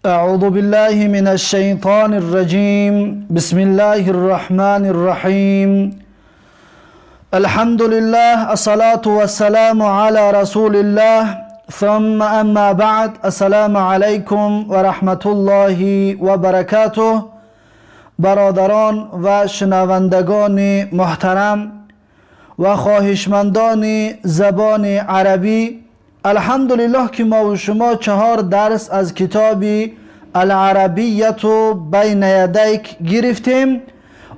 أعوذ بالله من الشيطان الرجيم. بسم الله الرحمن الرحيم. الحمد لله، الصلاة والسلام على رسول الله، ثم أما بعد. السلام عليكم ورحمة الله وبركاته. برادران و شنوندگان محترم و خواهشمندان زبان عربی، الحمدلله که ما و شما 4 درس از کتاب العربیت بین یدیک گرفتیم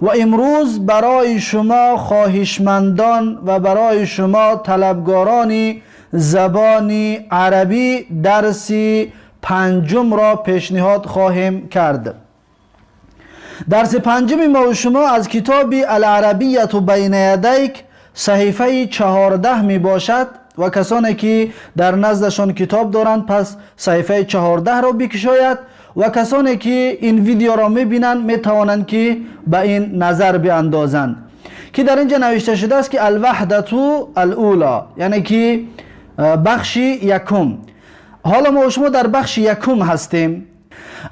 و امروز برای شما خواهشمندان و برای شما طلبگاران زبان عربی درس پنجم را پیشنهاد خواهیم کرد. درس پنجم ما و شما از کتاب العربیت بین یدیک صحیفه 14 می باشد و کسانی که در نزدشان کتاب دارند پس صحیفه 14 را بکشاید و کسانی که این ویدیو را میبینند میتوانند که به این نظر بیاندازند که در اینجا نوشته شده است که الوحدة الاولی، یعنی که بخش یکم. حالا ما شما در بخش یکم هستیم.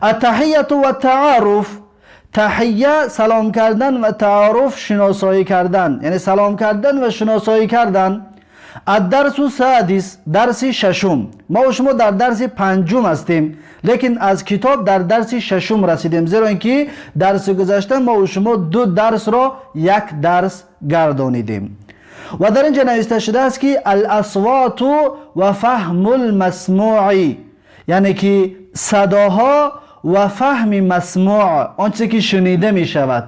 التحیة و التعارف. تحیه سلام کردن و تعارف شناسایی کردن، یعنی سلام کردن و شناسایی کردن. الدرس السادس، درس ششم. ما و شما در درس پنجم هستیم، لیکن از کتاب در درس ششم رسیدیم، زیرا اینکه درس گذشته ما و شما 2 درس را یک درس گردانیدیم. و در اینجا نوشته شده است که الاصوات و فهم المسموع، یعنی که صداها و فهم مسموع، آنچه که شنیده می شود.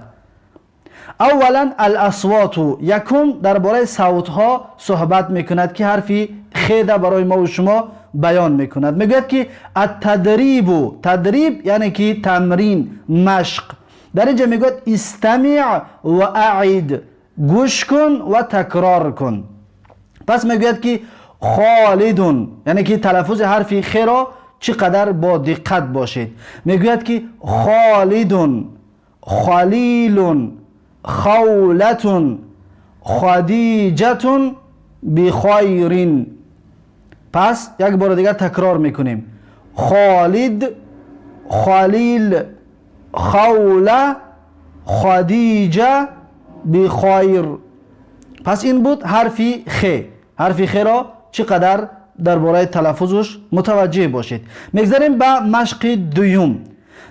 اولا الاصوات، یکم درباره صوت ها صحبت میکند که حرفی خیده برای ما و شما بیان میکند. میگوید که التدریب، تدریب یعنی که تمرین، مشق. در اینجا میگوید استمع و اعید، گوش کن و تکرار کن. پس میگوید که خالدون، یعنی که تلفظ حرف خ را چقدر با دقت باشید. میگوید که خالدون، خلیلون، خولتون، خدیجتون، بخیرین. پس یک بار دیگر تکرار میکنیم: خالد، خلیل، خوله، خدیجه، بخیر. پس این بود حرف خ. حرف خ را چقدر درباره تلفظش متوجه باشید. میگذریم به مشق دوم.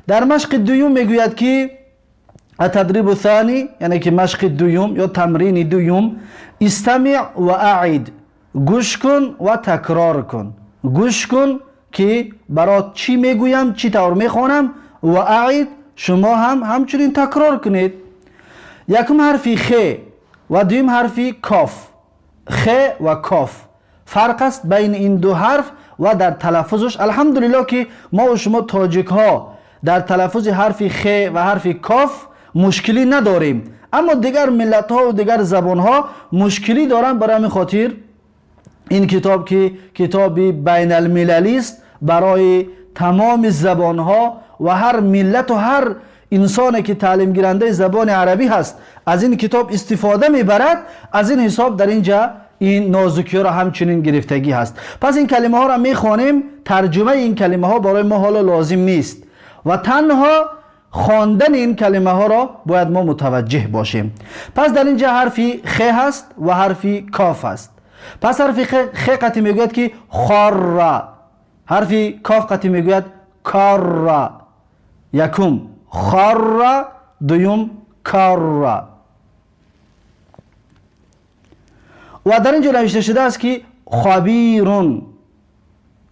در مشق دوم میگوید که التدریب الثانی، یعنی که مشق دوم یا تمرین دوم، استمع و اعید، گوش کن و تکرار کن. گوش کن که برات چی میگویم، چی طور میخوانم، و اعید، شما هم همچنین تکرار کنید. یکم حرفی خ و دوم حرفی کاف. خ و کاف فرق است بین این دو حرف و در تلفظش. الحمدلله که ما و شما تاجیک ها در تلفظ حرف خ و حرف کاف مشکلی نداریم، اما دیگر ملت ها و دیگر زبان ها مشکلی دارن. برای همین خاطر این کتاب که کتاب بین المللی است برای تمام زبان ها و هر ملت و هر انسانی که تعلیم گیرنده زبان عربی هست از این کتاب استفاده میبرد، از این حساب در اینجا این نازکی را همچنین گرفتگی هست. پس این کلمه ها را میخوانیم، ترجمه این کلمه ها برای ما حالا لازم نیست و تنها خواندن این کلمه ها را باید ما متوجه باشیم. پس در اینجا حرفی خ هست و حرفی کاف هست. پس حرف خ قطعی میگوید که خار، حرف کاف قطعی میگوید کار. یکم خار، دوم کار. و در اینجا نوشته شده است که خبیرون،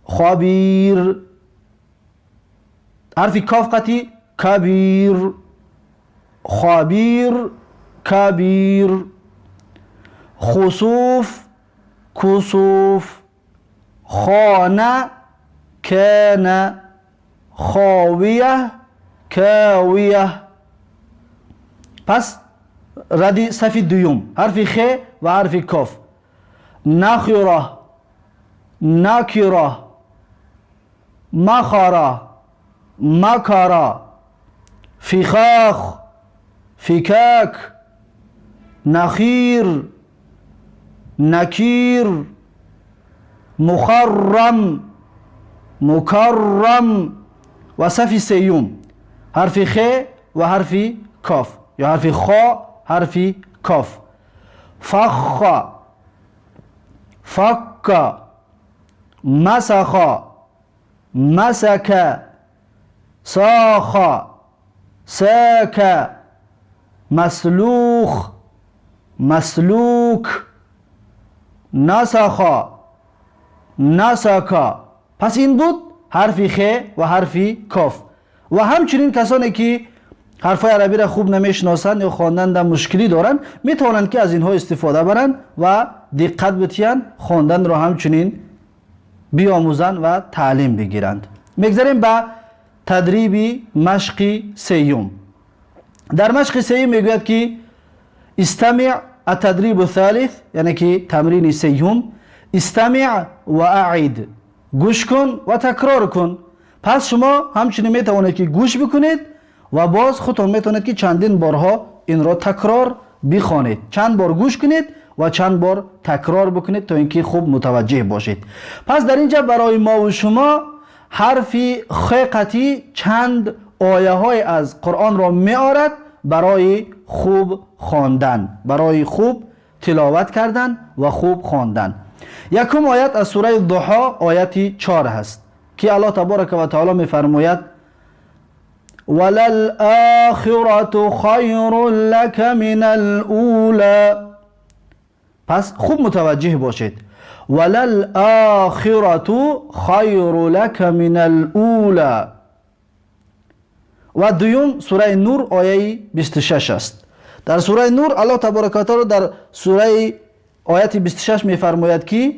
خبیر، حرف کاف قطعی کبیر، خبیر، کبیر، خسوف، کسوف، خانه، کان، خاویه، کاویه. پس ردی صف دوم حرف خ و حرف کاف. نخیره، نکره، مخره، مکره، فخاخ، فکاک، نخیر، نکیر، مخرم، مکرم و صف سیوم حرف خ و حرف کاف یا حرف خا، حرف کاف. فخ، فک، مسخ، مسک، ساخ، ساک، مسلوخ، مسلوک، نسخ، نسک. پس این بود حرف خ و حرف کاف. و همچنین کسانی که حرفای عربی را خوب نمیشناسند یا خواندن در مشکلی دارند، میتوانند که از اینها استفاده برند و دقت بتیند، خواندن را همچنین بیاموزند و تعلیم بگیرند. میگذریم به تدریب مشق سیوم. در مشق سیوم میگوید که استمع، التدریب الثالث، یعنی که تمرین سیوم، استمع و اعید، گوش کن و تکرار کن. پس شما همچنین میتوانید که گوش بکنید و باز خودتون میتونید که چندین بارها این را تکرار بخوانید. چند بار گوش کنید و چند بار تکرار بکنید تا اینکه خوب متوجه باشید. پس در اینجا برای ما و شما حرف خ قطی چند آیه های از قرآن را میآرد برای خوب خواندن، برای خوب تلاوت کردن و خوب خواندن. یکم آیت از سوره ضحا، آیت 4 هست که الله تبارک و تعالی میفرماید: وللآخرة خیر لك من الأولى. پس خوب متوجه باشید: وللآخرة خیر لك من الأولى. و دوم سوره نور، آیه 26 است. در سوره نور الله تبارک و تعالی در سوره آیت 26 میفرماید که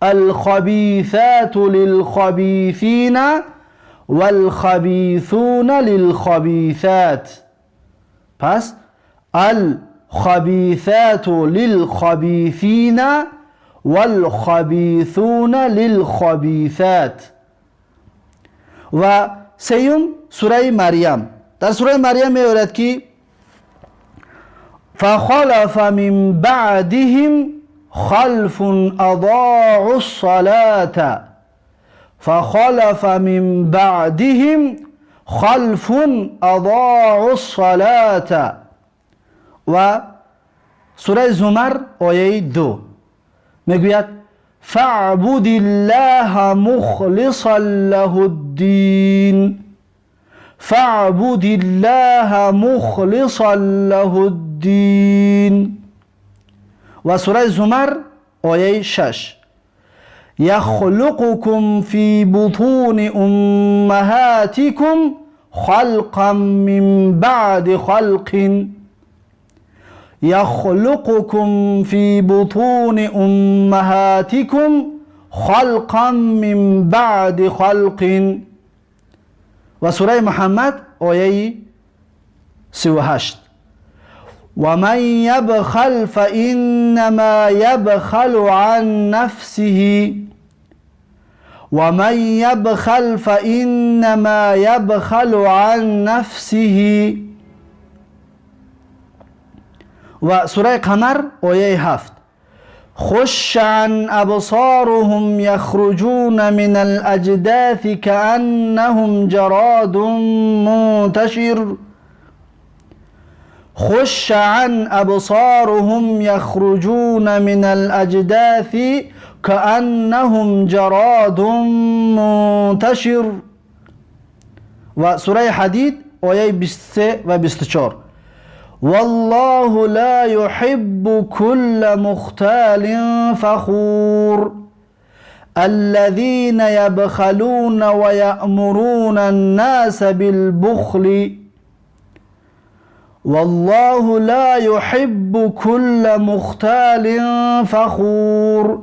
الخبیثات للخبیثین والخبیثون للخبیثات. پس الخبیثات للخبیثین والخبیثون للخبیثات. و سیوم سوره مریم. در سوره مریم میآید که فخلف من بعدهم خلف اضاعوا الصلاة، فخلف من بعدهم خلف اضاعوا الصلاة. و سوره زمر، آیه 2 میگوید: فاعبد الله مخلصا له الدین، فاعبد الله مخلصا له الدین. و سوره زمر، آیه 6: یخلقكم فی بطون امهاتكم خلقا من بعد خلق، یخلقكم فی بطون امهاتكم خلقا من بعد خلق. و سوره محمد، آیه 38: ومن يبخل فإنما يبخل عن نفسه، ومن يبخل فإنما يبخل عن نفسه. و سوره قمر، آیه 7: خش عن أبصارهم يخرجون من الأجداث كأنهم جراد منتشر، خش عن أبصارهم يخرجون من الأجداث كأنهم جراد منتشر. و سوره حدید، آیه 23 و 24: والله لا يحب كل مختال فخور، الذين يبخلون ويأمرون الناس بالبخل، والله لا يحب كل مختال فخور،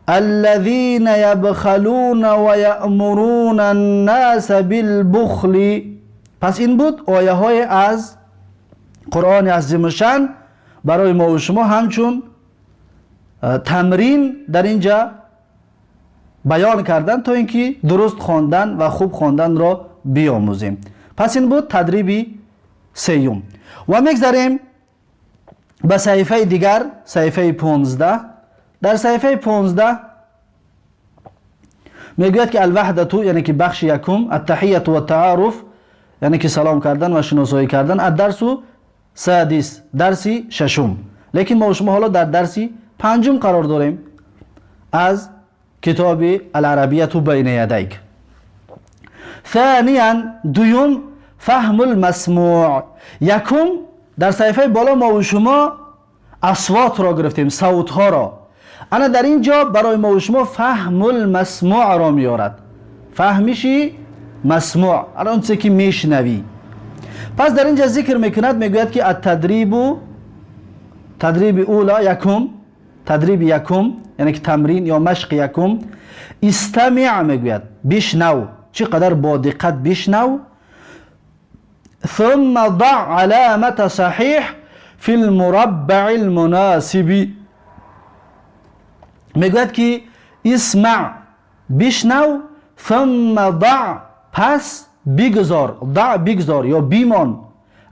الذين يبخلون ويأمرون الناس بالبخل. پس این بود آیه های از قرآن عظیم برای ما و شما همچون تمرین در اینجا بیان کردن تا اینکه درست خواندن و خوب خواندن را بیاموزیم. پس این بود تدریبی سیوم و میگذریم به صحیفه دیگر، صحیفه 15. در صحیفه 15 میگوید که الوحدة، یعنی که بخش یکم، التحیة و التعارف، یعنی که سلام کردن و شناسایی کردن، الدرس سادس، درسی ششم. لیکن ما شما حالا در درسی پنجم قرار داریم از کتاب العربیة بین یدیک. ثانیا، دوم، فهم المسموع. یکم در صفحه بالا ما و شما اصوات را گرفتیم، صوت ها را. انا در اینجا برای ما و شما فهم المسموع را میارد. فهمشی مسموع، الان چیزی که میشنوی. پس در اینجا ذکر میکند، میگوید که التدریب، تدریب اولا، یکم، تدریب یکم، یعنی که تمرین یا مشق یکم. استمع، میگوید بشنو، چقدر با دقت بشنو. ثم ضع علامة صحیح فی المربع المناسب. میگوید که اسمع، بشنو، ثم ضع، پس بگذار، ضع بگذار یا بیمان،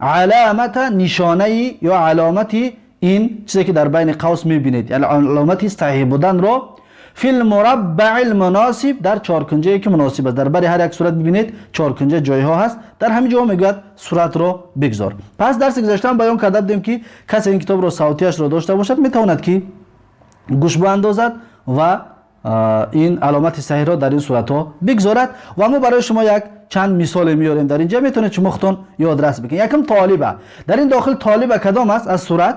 علامت، نشانه یا علامتی، این چیزی که در بین قوس میبینید، یعنی علامتی صحیح بودن را، فی المربع المناسب، در چهارکنجه که مناسب است. در بر هر یک صورت ببینید چهارکنجه جایها هست، در همین جا میگوید صورت را بگذار. پس درس گذشته بیان کرده بودیم که کسی این کتاب را صوتیش را داشته باشد، میتواند که گوش باندازد و این علامت صحیح را در این صورت ها بگذارد. و ما برای شما یک چند مثال میاریم در اینجا، میتونید شما خودتون یادرس بکنید. یکم طالبه، در این داخل طالبه کدام است از صورت؟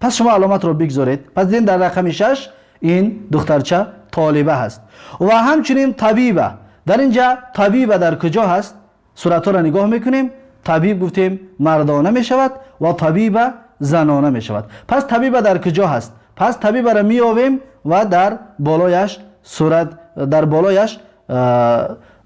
پس شما علامت رو بگذارید. پس دین در رقم 6 این دخترچه طالبه هست. و همچنین طبیبه، در اینجا طبیبه در کجا هست؟ صورت ها را نگاه میکنیم. طبیب گفتیم مردانه میشود و طبیبه زنانه میشود. پس طبیبه در کجا هست؟ پس طبیبه را میآویم و در بالایش صورت، در بالایش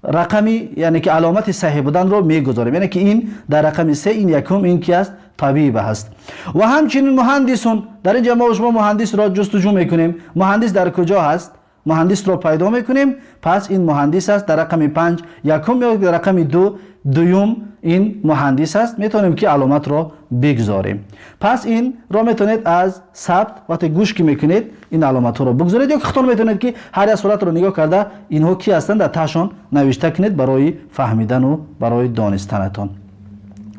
رقمی، یعنی که علامت صحیح بودن رو میگذاریم، یعنی که این در رقم 3، این یکم، این کی است؟ طبیب هست. و همچنین مهندسون، در اینجا ما شما مهندس را جستجو میکنیم. مهندس در کجا هست؟ مهندس را پیدا میکنیم. پس این مهندس است در رقم 5 یکم یا در رقم 2 دوم، این مهندس است. میتونیم که علامت را بگذاریم. پس این را میتونید از ثبت وقتی گوش که میکنید این علامت را بگذارید، یا که خودتون میتونید که هر یک صورت رو نگاه کرده اینها کی هستند در تهشان نوشته کنید برای فهمیدن و برای دانستنتان.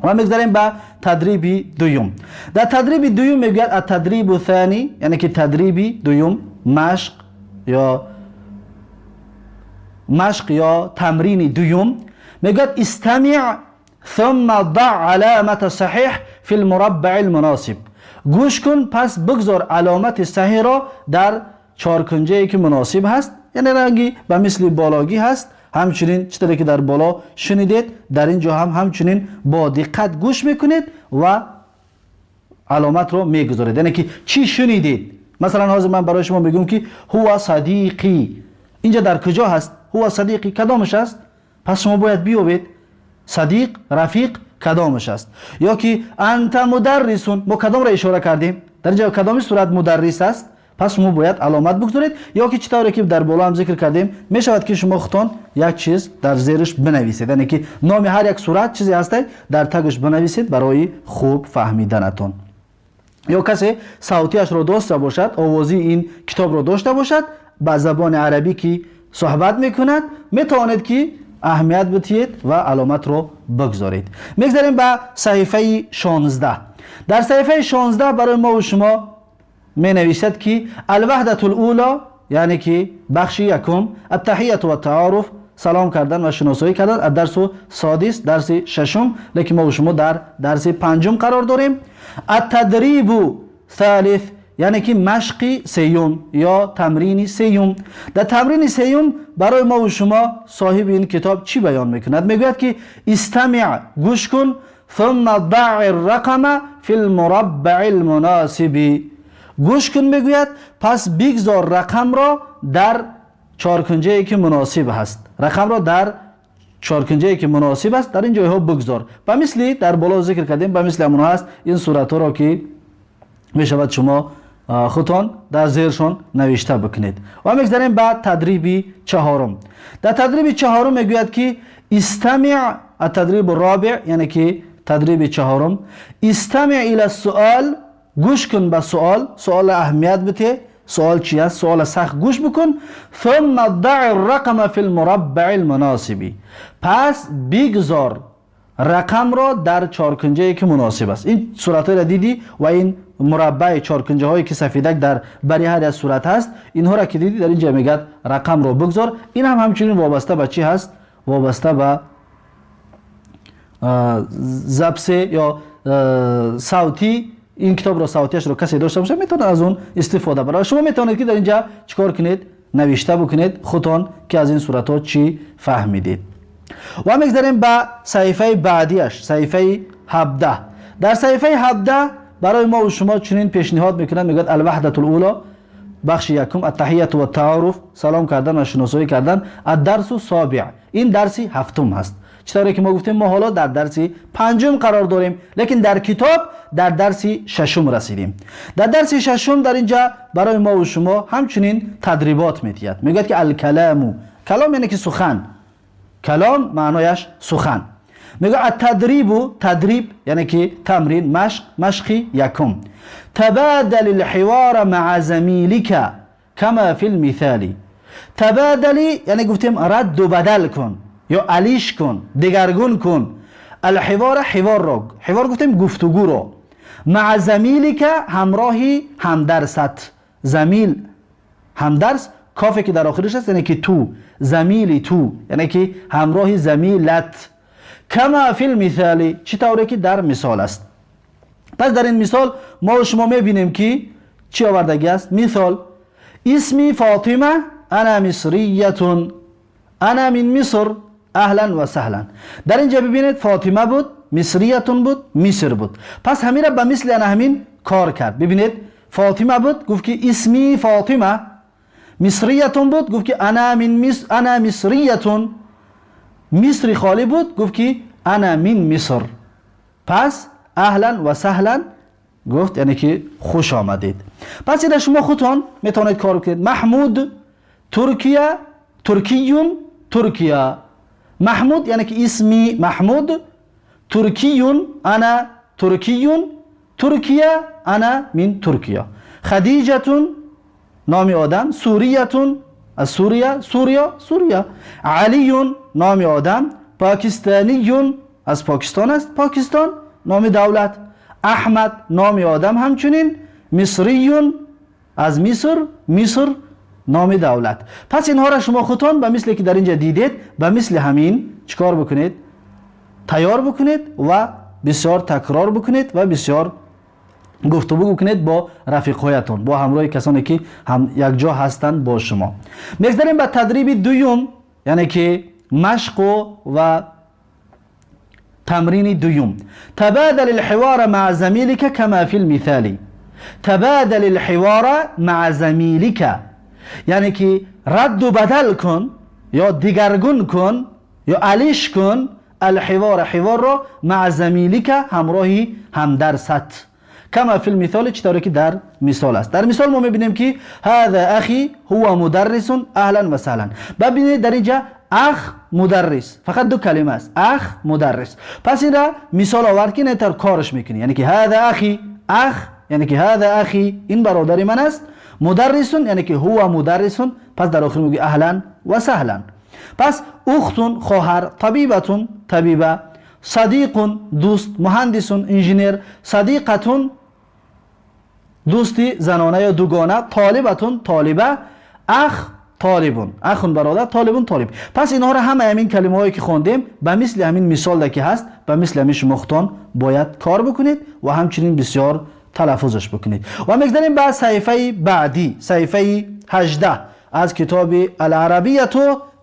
و میگذاریم به تدریب دوم. در تدریب دوم میگوید التدریب الثانی، یعنی که تدریب دوم، مشق یا تمرین دوم. میگوید استمع ثم ضع علامة صحیح فی المربع المناسب. گوش کن، پس بگذار علامت صحیح را در چهارکنجه که مناسب هست، یعنی رنگی به مثل بالاگی هست. همچنین چطوری که در بالا شنیدید، در اینجا هم همچنین با دقت گوش میکنید و علامت رو میگذارید، یعنی که چی شنیدید. مثلا حاضر من برای شما میگم که هو صدیقی، اینجا در کجا هست؟ هو صدیقی کدامش است؟ پس شما باید بیابید صدیق، رفیق کدامش است. یا که انت مدرسون، ما کدام را اشاره کردیم؟ در اینجا کدام صورت مدرس است؟ پس شما باید علامت بگذارید، یا که چطوری که در بالا هم ذکر کردیم، میشود که شما خودتون یک چیز در زیرش بنویسید، یعنی که نام هر یک صورت چیزی هست در تگش بنویسید برای خوب فهمیدنتون. یا کسی صوتیش رو داشته باشد، آوازی این کتاب رو داشته باشد، به زبان عربی که صحبت میکند، میتوانید که اهمیت بدهید و علامت رو بگذارید. میگذاریم به صحیفه 16. در صحیفه 16 برای ما و شما می نویسد که الوحدة الاولى، یعنی که بخش یکم، التحیة و التعارف، سلام کردن و شناسایی کردن، الدرس سادس، درس ششم، لیکن ما و شما در درس پنجم قرار داریم. التدریب ثالث، یعنی که مشق سیوم یا تمرین سیوم. در تمرین سیوم برای ما و شما صاحب این کتاب چی بیان میکند؟ میگوید که استمع، گوش کن، ثم ضع الرقم فی المربع المناسب. گوش کن میگوید، پس بگذار رقم را در چهارکنجه که مناسب هست. رقم را در چهارکنجه که مناسب است در این جایها بگذار. به مثلی در بالا ذکر کردیم، به مثل همون هست. این صورت ها را که میشود شما خودتان در زیرشون نوشته بکنید. و میگذاریم به تدریب چهارم. در تدریب چهارم میگوید که استمع، التدریب الرابع، یعنی که تدریب چهارم، استمع الى السؤال، گوش کن به سوال، سوال اهمیت بده. سوال چی است؟ سوال سخت گوش بکن. ثم ضع الرقم فی المربع المناسب. پس بگذار رقم را در چارکنجه که مناسب است. این صورت را دیدی و این مربع چارکنجه هایی که سفیدک در بری هر از صورت هست، اینها را که دیدی در اینجا میگه رقم را بگذار. این هم همچنین وابسته به چی هست؟ وابسته به ضبط یا صوتی. این کتاب را صوتیش رو کسی داشته باشه میتونه از اون استفاده بره. شما میتونید که در اینجا چیکار کنید؟ نوشته بکنید خودتان که از این صورت ها چی فهمیدید. و میگذریم به صحیفه بعدیش، صحیفه 17. در صحیفه 17 برای ما و شما چنین پیشنهاد میکنند، میگوید الوحدة الاولى، بخش یکم، التحیت و التعارف، سلام کردن و شناسایی کردن، الدرس السابع، این درسی هفتم هست. چطوری که ما گفتیم ما حالا در درس پنجم قرار داریم، لیکن در کتاب در درس ششم رسیدیم. در درس ششم در اینجا برای ما و شما همچنین تدریبات میدهد. میگوید که الکلام، کلام یعنی که سخن، کلام معنایش سخن. میگه التدریب، تدریب یعنی که تمرین، مشق، مشقی یکم. تبادل الحوار مع زميلك كما في المثال. تبادلی یعنی گفتیم رد و بدل کن یا علیش کن، دگرگون کن. الحوار، حوار را، حوار گفتیم گفتگو را، مع زميلك همراهی همدرست. زمیل همدرس، کافی که در آخرش است یعنی که تو، زمیلی تو یعنی که همراه زمیلت. کما فی المثال، چی طوری که در مثال است. پس در این مثال ما و شما میبینیم که چی آوردگی است. مثال: اسمی فاطمه، انا مصریة، انا من مصر، اهلا و سهلا. در اینجا ببینید فاطمه بود، مصریة بود، مصر بود. پس همین را به مثل همین کار کرد. ببینید فاطمه بود، گفت که اسمی فاطمه. مصریة بود، گفت که انا من مصر، انا مصریة. مصری خالی بود، گفت که انا من مصر. پس اهلا و سهلا گفت، یعنی که خوش آمدید. پس این شما خودتان میتونید کار کنید. محمود، ترکیه، ترکی، ترکیه. محمود یعنی که اسمی محمود، ترکی، انا ترکی، ترکیه، انا من ترکیه. خدیجه نام آدم، سوریة از سوریه، سوریا، سوریه. علی نام آدم، پاکستانی از پاکستان است، پاکستان نام دولت. احمد نام آدم همچنین، مصری از مصر، مصر نام دولت. پس اینها را شما خودتان به مثل که در اینجا دیدید به مثل همین چیکار بکنید؟ تیار بکنید و بسیار تکرار بکنید و بسیار گفتگو بکنید با رفیقهایتون، با همراه کسانی که هم یک جا هستند با شما. میگذریم به تدریب دوم، یعنی که مشق و تمرین دوم. تبادل الحوار مع زميلك كما في المثال. تبادل الحوار مع زميلك یعنی که رد و بدل کن یا دیگرگون کن یا علیش کن، الحوار، حوار را، مع زميلك همراهی همدرست، کما فی المثال، چطوری که در مثال است. در مثال ما میبینیم که هذا اخی، هو مدرس، اهلا و سهلا. ببینید در اینجا اخ، مدرس، فقط دو کلمه است، اخ، مدرس. پس این را مثال آورد که نه کارش میکنی، یعنی که هذا اخی، اخ یعنی که هذا اخی، این برادر من است، مدرس یعنی که هو مدرس. پس در آخر میگه اهلا و سهلا. پس اخت خواهر، طبیبة طبیبه، صدیق دوست، مهندس انجینر، صدیقة دوستی زنانه یا دوگانه، طالبة طالبه، اخ، طالب، اخ برادر، طالب طالب. پس اینها را همه همین کلمه هایی که خواندیم به مثل همین مثال که هست به مثل همین شما خودتان باید کار بکنید و همچنین بسیار تلفظش بکنید. و میگذریم به صحیفه بعدی، صحیفه 18 از کتاب العربیة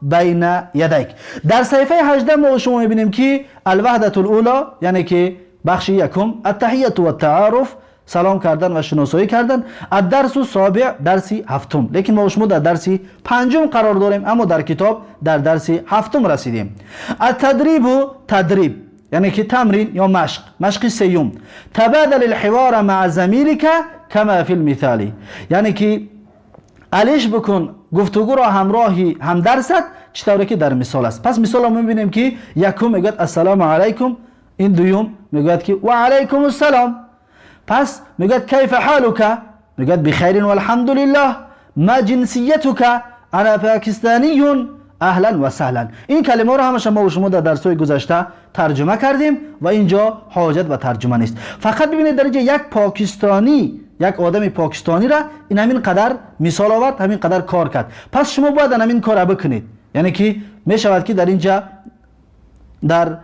بین یدیک. در صحیفه 18 ما شما میبینیم که الوحدة الاولى، یعنی که بخش یکم، التحیة و التعارف، سلام کردن و شناسایی کردن، الدرس السابع، درس هفتم. لیکن ما شما در درس پنجم قرار داریم، اما در کتاب در درس هفتم رسیدیم. التدریب، تدریب یعنی که تمرین یا مشق، مشق سیوم. تبادل الحوار مع زميلك كما في المثال، یعنی که علیش بکن گفتگو را همراهی هم درست چطوری که در مثال است. پس مثال رو میبینیم که یکم میگوید السلام علیکم، این دوم میگوید که و علیکم السلام. پس میگوید کیف حالک؟ میگوید بخیر والحمد لله. ما جنسیتک؟ انا پاکستانی. اهلا و سهلا. این کلمه رو همش ما و شما در درس‌های گذشته ترجمه کردیم و اینجا حاجت به ترجمه نیست. فقط ببینید در اینجا یک پاکستانی، یک آدم پاکستانی را این همین قدر مثال آورد، همین قدر کار کرد. پس شما باید همین کار را بکنید. یعنی که میشود که در اینجا در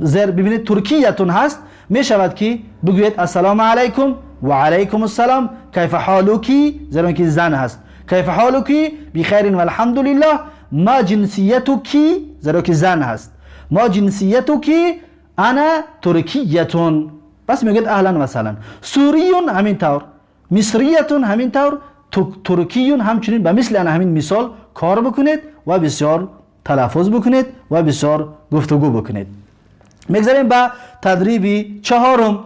زیر ببینید ترکیتون هست، میشود که بگویید السلام علیکم و علیکم السلام، کیف حالکی، زیرا که زن هست، کیف حالکی بخیر والحمد لله. ما جنسیتکی، زیرا که زن هست، ما جنسیتکی انا ترکیتون. پس میگید اهلا و سهلا. سوریون همین طور، مصریتون همین طور، ترکیون همچنین. به مثل همین مثال کار بکنید و بسیار تلفظ بکنید و بسیار گفتگو بکنید. میگذاریم به تدریب چهارم.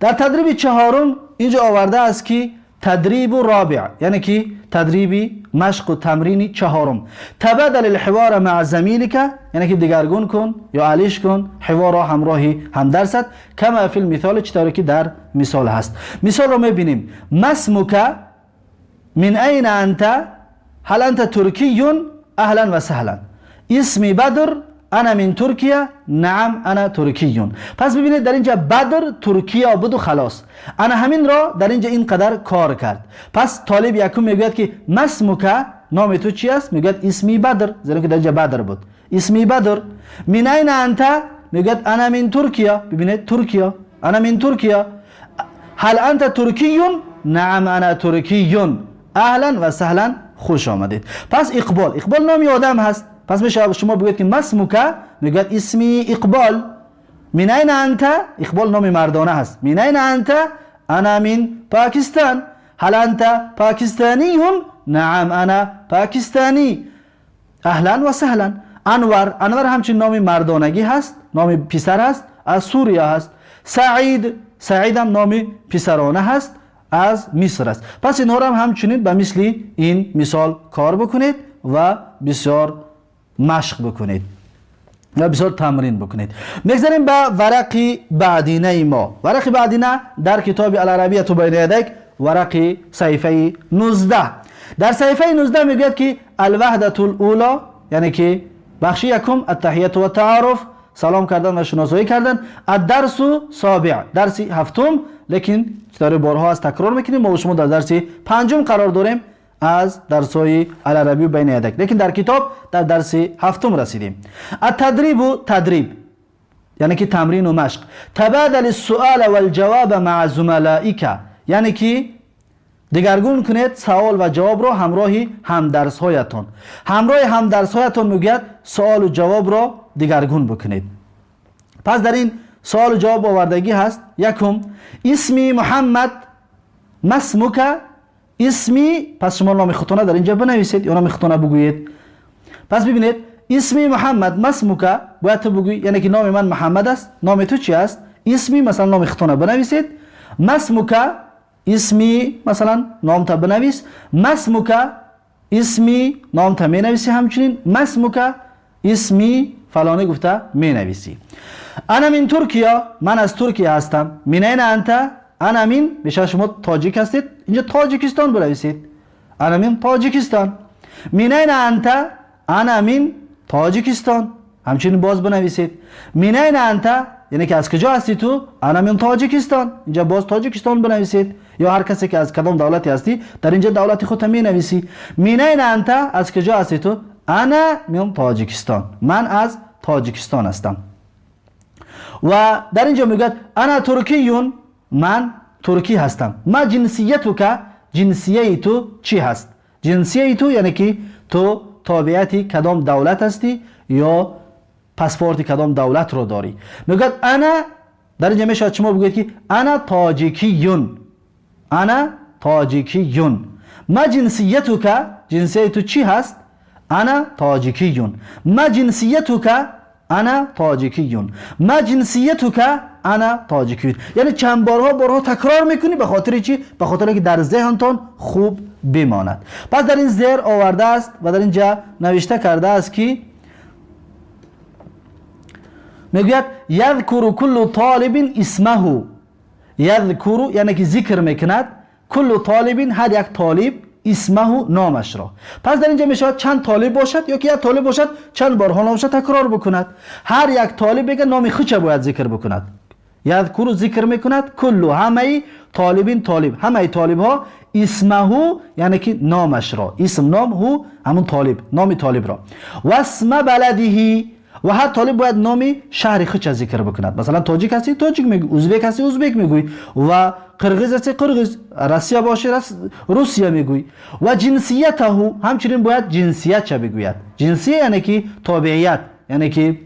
در تدریب چهارم اینجا آورده است که تدریب رابع، یعنی که تدریب مشق و تمرین چهارم. تبادل الحوار مع زميلك، یعنی که دگرگون کن یا علیش کن حوار را همراهی هم درست، کما فی المثال، چطوری که در مثال هست. مثال رو میبینیم. ما اسمك؟ من اين انت؟ هل انت تركي؟ اهلا وسهلا. اسمی بدر، انا من ترکیه، نعم انا ترکی. پس ببینید در اینجا بدر ترکیه بود و خلاص. انا همین را در اینجا اینقدر کار کرد. پس طالب یکم میگوید که ما اسمك، نام تو چی است؟ میگوید اسمی بدر، زیرا که در اینجا بدر بود. اسمی بدر. من اين انت؟ میگوید انا من ترکیه. ببینید ترکیه، انا من ترکیه. هل انت ترکی؟ نعم انا ترکی. اهلا و سهلا، خوش آمدید. پس اقبال، اقبال نامی آدم هست. پس میشه شما بگوید که ما اسمك، میگوید اسمی اقبال. من اين انت؟ اقبال نام مردانه هست. من اين انت؟ انا من پاکستان. هل انت پاکستانی؟ نعم انا پاکستانی. اهلا و سهلا. انور، انور همچنین نام مردانگی هست، نام پسر هست، از سوریه هست. سعید، سعید هم نام پسرانه هست، از مصر است. پس اینها را هم همچنین به مثل این مثال کار بکنید و بسیار مشق بکنید و بسیار تمرین بکنید. میگذاریم به ورق بعدینه ما. ورق بعدینه در کتاب العربیه بین یدیک، ورق صحیفه 19. در صحیفه 19 میگوید که الوحدة الاولى، یعنی که بخش یکم، التحیت و تعارف، سلام کردن و شناسایی کردن. الدرس سابع، درس هفتم، لیکن چطور بارها از تکرار میکنیم، ما و شما در درس پنجم قرار داریم از درس‌های العربی بین یدک، لیکن در کتاب در درس هفتم رسیدیم. التدریب، تدریب یعنی که تمرین و مشق. تبادل السؤال والجواب مع زملائک، یعنی که دگرگون کنید سوال و جواب را همراه همدرس هایتان. همراه همدرس هایتان میگوید سوال و جواب را دگرگون بکنید. پس در این سوال و جواب آوردگی هست. یکم، اسمی محمد، ما اسمك؟ اسمی، پس شما نام خودتون در اینجا بنویسید یا نام خودتون بگویید. پس ببینید اسمی محمد، ما اسمك، باید تو بگویی، یعنی که نام من محمد است، نام تو چی است؟ اسمی، مثلا نام خودتون بنویسید. ما اسمك؟ اسمی، مثلا نام تا بنویس. ما اسمك؟ اسمی، نام تا می نویسی. همچنین ما اسمك؟ اسمی فلانی گفته می نویسی. انا من ترکیه، من از ترکیه هستم. من اين انت؟ انا من، میشه شما تاجیک هستید، اینجا تاجیکستان بنویسید. انا من تاجیکستان. من اين انت؟ انا من تاجیکستان، همچنین باز بنویسید. من اين انت، یعنی که از کجا هستی تو؟ انا من تاجیکستان، اینجا باز تاجیکستان بنویسید، یا هر کسی که از کدام دولتی هستی در اینجا دولت خودت می نویسی. من اين انت، از کجا هستی تو؟ انا من تاجیکستان، من از تاجیکستان هستم. و در اینجا میگوید انا ترکیون، من ترکی هستم. ما جنسیتک، جنسیه تو چی هست؟ جنسیه تو یعنی که تو تابعیتی کدام دولت هستی یا پاسپورت کدام دولت رو داری. میگوید انا، در اینجا میشه شما بگوید که انا تاجیکیون، انا تاجیکیون. ما جنسیتک، جنسیه تو چی هست؟ انا تاجیکیون. ما جنسیتک؟ انا تاجیکیون. ما جنسیتک؟ انا تاجیکیون. یعنی چند بارها بارها تکرار میکنی، به خاطر چی؟ به خاطر اینکه در ذهنتان خوب بماند. پس در این زیر آورده است و در اینجا نوشته کرده است که میگوید یذکر کل طالب اسمه. یذکر یعنی که ذکر میکند. كل طالب هر یک طالب اسمه نامش را. پس در اینجا میشود چند طالب باشد یا که یک طالب باشد چند بارها نامش تکرار بکند. هر یک طالب بگه نام خودش باید ذکر بکند. یذکر ذکر میکند، كل همه، طالب طالب، همه طالب ها، اسمه یعنی که نامش را، اسم نام، هو همون طالب، نام طالب را، واسم بلده و هر طالب باید نام شهر خودش ذکر بکند. مثلا تاجیک هستی تاجیک میگوی، ازبک هستی ازبک میگوی و قرغیز هستی قرغیز، روسیه باشه روسیه میگوی. و جنسیته همچنین باید جنسیت چه بگوید. جنسیه یعنی که تابعیت، یعنی که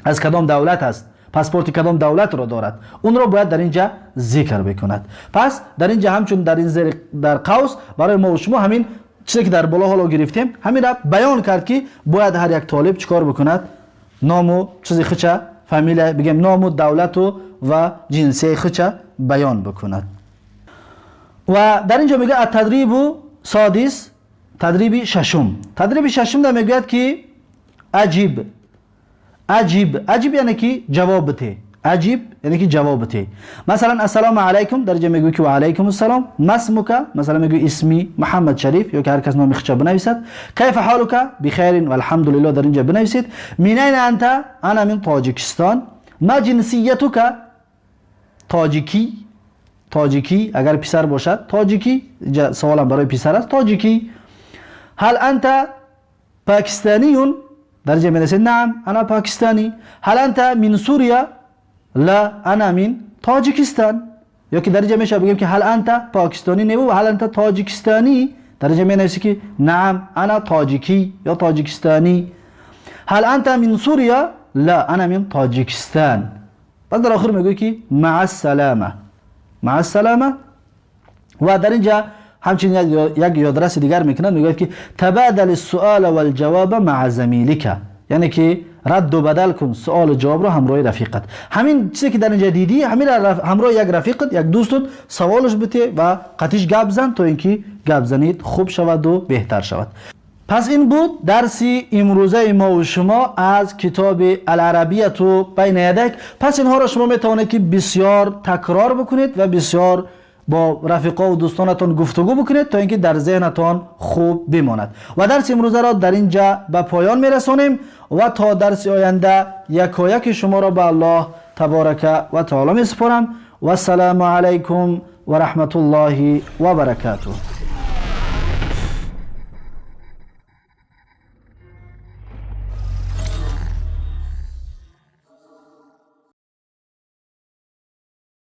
از کدام دولت است، پاسپورت کدام دولت را دارد، اون را باید در اینجا ذکر بکند. پس در اینجا همچون در این زیر در قوس برای ما و شما همین چیزی که در بالا حالا گرفتیم همین را بیان کرد که باید هر یک طالب چیکار بکند؟ نام و چیزی خودشه، فامیل بگیم، نام و دولت و جنسیه خودشه بیان بکند. و در اینجا میگه التدریب سادس، تدریب ششم. تدریب ششم در میگوید که أجب. أجب، أجب یعنی که جواب بده. أجب یعنی که جواب بده. مثلا السلام علیکم، در اینجا میگوی که و علیکم السلام. ما اسمك؟ مثلا میگوی اسمی محمد شریف یا که هر کس نام خودش بنویسد. كيف حالك؟ بخير والحمد لله در اینجا بنویسید. من أين أنت؟ أنا من طاجيكستان. ما جنسيتك؟ تاجیکی. تاجیکی اگر پسر باشد تاجیکی، اینجا سوالم برای پسر است، تاجیکی. هل أنت پاکستانی؟ در اینجا می نعم أنا پاکستانی. هل أنت من سوريا؟ لا أنا من طاجيكستان. یا که در اینجا میشه بگیم که هل أنت پاکستانی نه و هل أنت تاجیکستانی، در اینجا می نویسی که نعم أنا تاجیکی یا تاجیکستانی. هل أنت من سوريا؟ لا أنا من طاجيكستان. بعد در آخر میگوی که مع السلامة، مع السلامة. و در اینجا همچنین یک یادرس دیگر میکنند، میگوید که تبادل السؤال والجواب مع زميلك، یعنی که رد و بدل کن سوال و جواب رو همراه رفیقت. همین چیزی که در اینجا دیدی همین همراه یک رفیقت، یک دوستت سوالش بده و قطیش گپ زن تا اینکه گپ زنید خوب شود و بهتر شود. پس این بود درسی امروزه ما و شما از کتاب العربية بين يديك. پس اینها را شما میتوانید که بسیار تکرار بکنید و بسیار با رفیقا و دوستانتان گفتگو بکنید تا اینکه در ذهنتان خوب بماند. و درس امروزه را در اینجا به پایان میرسانیم و تا درس آینده یکایک شما را به الله تبارک و تعالی میسپارم. و السلام علیکم و رحمت الله و برکاته.